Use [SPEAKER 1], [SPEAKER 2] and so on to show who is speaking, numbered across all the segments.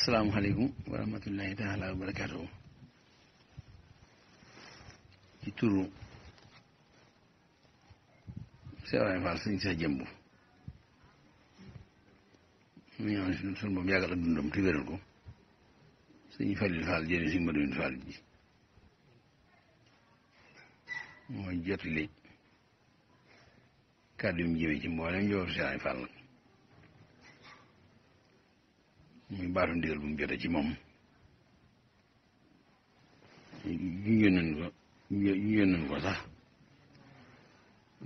[SPEAKER 1] asalaamaaleykum wa rahmatullahi taala wa barakaatuhu ci turu Serigne Fall suñ sa jëmb mu ñaan suñu moom yàggal ak dundam te wéral ko suñu Falil Fall jëlee suñu Madou Fall ji mooy jotali kàddu yu mu jëmee ci mboolem njabootu Serigne Fall nag muy baatu ndigal bu mu jotee ci moom ñu nañ ko sax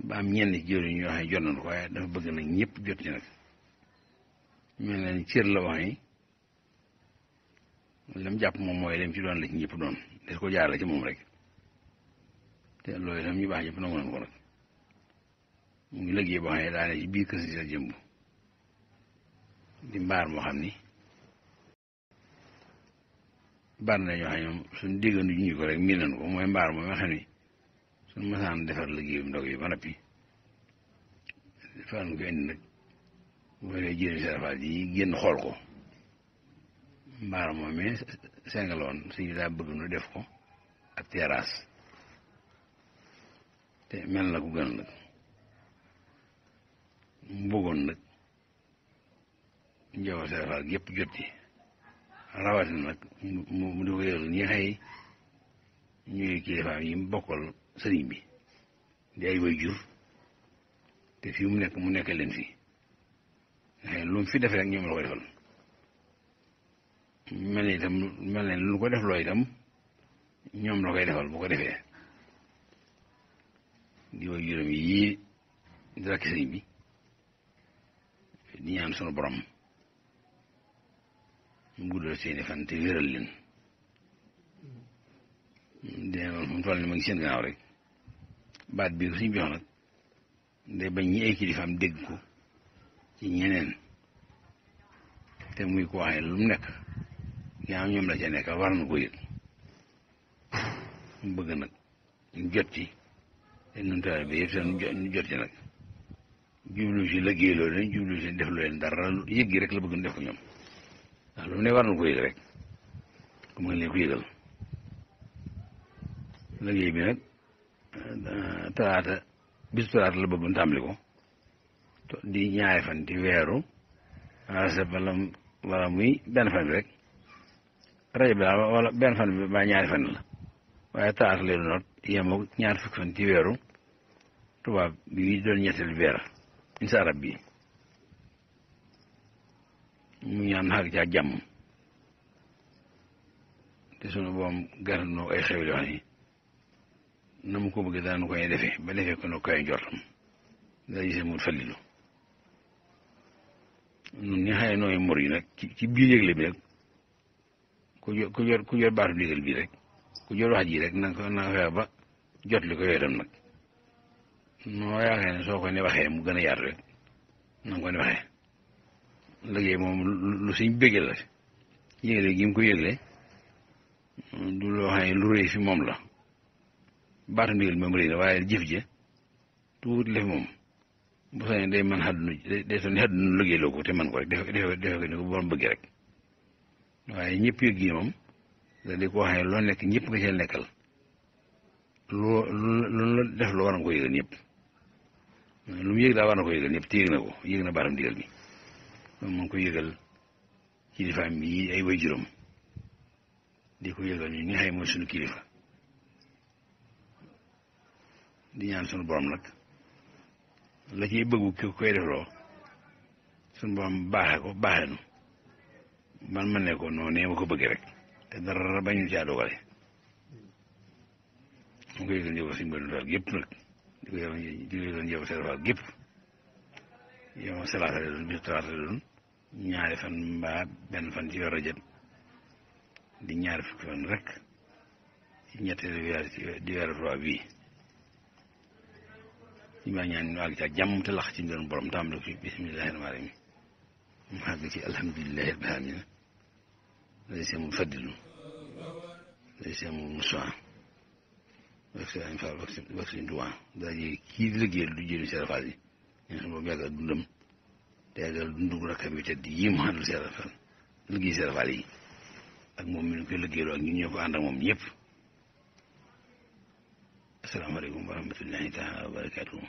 [SPEAKER 1] ba am ñenn ci jëriñ ñoo xam ne jot nañ ko waaye dafa bëgg nag ñëpp jot ci nag mel na ni cër la wax ni lam jàpp moom mooy lim ci doon la ci ñëpp doon des ko jaar la ci moom rek te loolu itam ñu baax ñëpp nangu nañ ko nag mu ngi liggéey boo xam ne daa ne ci biir kër si sa jëmb di mbaar moo xam ni baar na ñoo xam ne ñoom suñ déggandu ñu ko rek miin nañ ko mooy mbaar moom nga xam ni suñ masaan defar liggéeyum ndog yi ba noppi defar ko indi nag boo dee jëriñ sarafal yi génn xool ko mbaar moom mais sengaloon suñu daa bëgg nu def ko ak terrasse te mel na ko gën nag mu bëggoon nag njaw sarafal yëpp jot ci rawatina nag mu di ko yëgal ñi xëy ñuy kilifaam yi mu bokkal sëriñ bi di ay way jur te fii mu nekk leen fii nga xam ne lu mu fi defee rek ñoom la ko defal mel ne lu ko def loo itam ñoom la koy defal bu ko defee di way juram yii di rakki sëriñ bi di ñaan sunu borom mu guddal seeni fan te wéral leen dina fu mu toll ni ma ngi seen gannaaw rek baat bii ko suñu jox nag day bañ ñi ay kilifaam dégg ko ci ñeneen te muy ko waxee lu mu nekk yaa ñoom la ca nekk war na ko yëg mu bëgg nag ñu jot ci te nun taal bi yëpp ñu jot ci nag jublu si liggéey loolu leen jublu si def lu leen dara yëg gi rek la bëgg nu def ko ñoom ndax lu mu ne war na ko yëg rek ku mën leen ko yëgal liggéey bi nag bisu talaata la bëggoon tàmbali ko di ñaari fan ci weeru rajab wala muy benn fan bi rek rajab bi wala benn fan bi ba ñaari fan la waaye talaata lay doon yemoo ñaar fukki fan ci weeru tubaab bi doon ñetteel weer insa arab bi mu ñaan xaag ca jàmm te sunu boom gàttal noo ay xew yoo xam ni na mu ko bëgg daanu koy defee ba defee ko no koy njortam da gisee mu fallilu nun ñi xëye nooy mor yi nag ci biir yëgle bi nag ku jot baatu digal bii rek ku jot wax ji rek na nga fexe ba jot li ko yooyu tam nag noo yaakaar ne soo ko ne waxee mu gën a yaatu rek na nga ko ne waxee liggéey moom lu suñ bëgge la yëgle gi mu ko yëgle du loo xam ne lu rëy fi moom la baatu ndigal moom rëy na waaye jëf ja tuuti la fi moom bu sañoon day mën xaddunu day toon xaddunu liggéey loo ko te man ko rek defe ko ni ko borom bëggee rek waaye ñëpp yëg gi moom da di ko waxee loo nekk ñëpp nga cee nekkal loolu la def loo war na ko yëgal ñëpp lu mu yëg daa war na ko yëgal ñëpp te yëg na ko yëg na baatam ndigal bi moom mu ngi ko yëgal kilifaam yi ay way juróom di ko yëgal ñu ñi xëy mooy suñu kilifa di ñaan suñu borom nag la ciy bëggu ki koy defloo suñu borom baaxee ko baaxee nu man ma ne ko noonu nee ma ko bëggee rek te dara bañu caa dogale mu ko yëgal njëw suñu bëri faal gépp nag di ko yëgal njëw seen faal gépp yow salaata la doon bisu talaata la doon ñaari fan mbaa benn fan ci weeru Rajab di ñaari fukki fan rek ci ñetteelu weer di weeru tubaab bii ñu maa ñaan ñu àgg ci ak jàmm te lax ci mbirum borom tàmbali ko bismillahi rahmaani rahim mu àgg ci alhamdulillahi rabbil alamin lay seemul faddilu lay seemul musaa wax si añ faal wax si duwaa daa jee kii di liggéeyal du jëli serafal yi ñun xam boobu yàggal dundam te yàggal dundu rakkam yi tedd yi mu àndal serafal liggéey Sëriñ Faal yi ak moom mi ñu koy liggéeyloo ak ñun ñoo ko ànd ak moom ñëpp asalaamaaleykum wa rahmatullahi taala wa barakaatuhu